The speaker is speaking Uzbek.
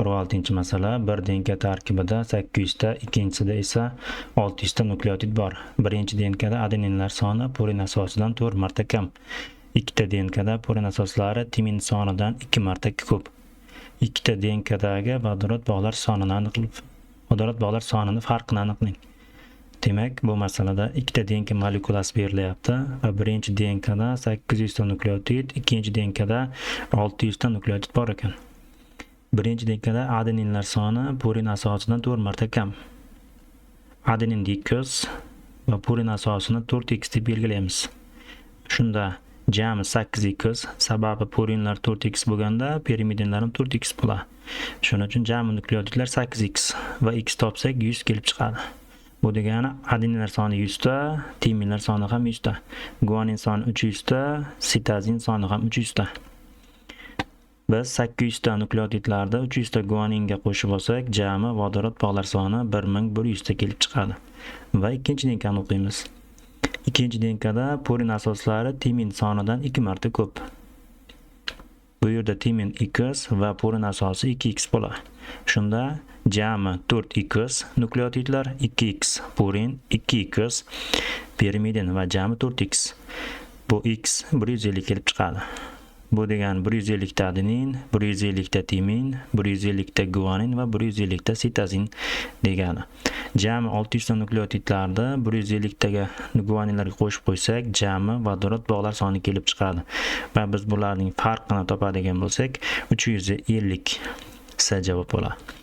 46-masala. Bir DNK tarkibida 800 ta, ikkinchisida esa 600 ta nukleotid bor. Birinchi DNKda adeninlar soni purin asosidan 4 marta kam. Ikkita DNKda purin asoslari timin sonidan 2 marta ko'p. Ikkita DNKdagi vodorod bog'lar sonini aniqlab, vodorod bog'lar sonini farqini aniqlang. Demak, bu masalada ikkita DNK molekulasi berilyapti va birinchi DNKda 800 ta nukleotid, ikkinchi DNKda 600 ta nukleotid bor ekan. Birinchi DNKda adeninlar soni purin asosidan 4 marta kam. Adenin 200 va purin asosini 4x deb belgilaymiz. Shunda jami 8x, sababi purinlar 4x bo'lganda pirimidinlar ham 4x bo'ladi. Shuning uchun jami nukleotidlar 8x va x topsak 100 kelib chiqadi. Bu degani adeninlar soni 100 ta, timinlar soni ham 100 ta, guanin soni 300 ta, sitozin soni ham 300 ta. Biz 800 ta nukleotidlarni 300 ta guaninga qo'shib olsak, jami vodorod bog'lar soni 1100 ta kelib chiqadi. Va ikkinchi DNKni o'qiymiz. Ikkinchi DNKda purin asoslari timin sonidan 2 marta ko'p. Bu yerda timin x va purin asosi 2x bo'ladi. Shunda jami 4x nukleotidlar, 2x purin, 2x pirimidin va jami 4x. Bu x 150 kelib chiqadi. Bu degani 150 ta adenin, 150 ta timin, 150 ta guanin va 150 ta sitozin degani. Jami 600 ta nukleotidlarni 150 taga guaninlarga qo'shib qo'ysak, jami vodorod bog'lar soni kelib chiqadi. Va biz bularning farqini topadigan bo'lsak, 350 S javob bo'ladi.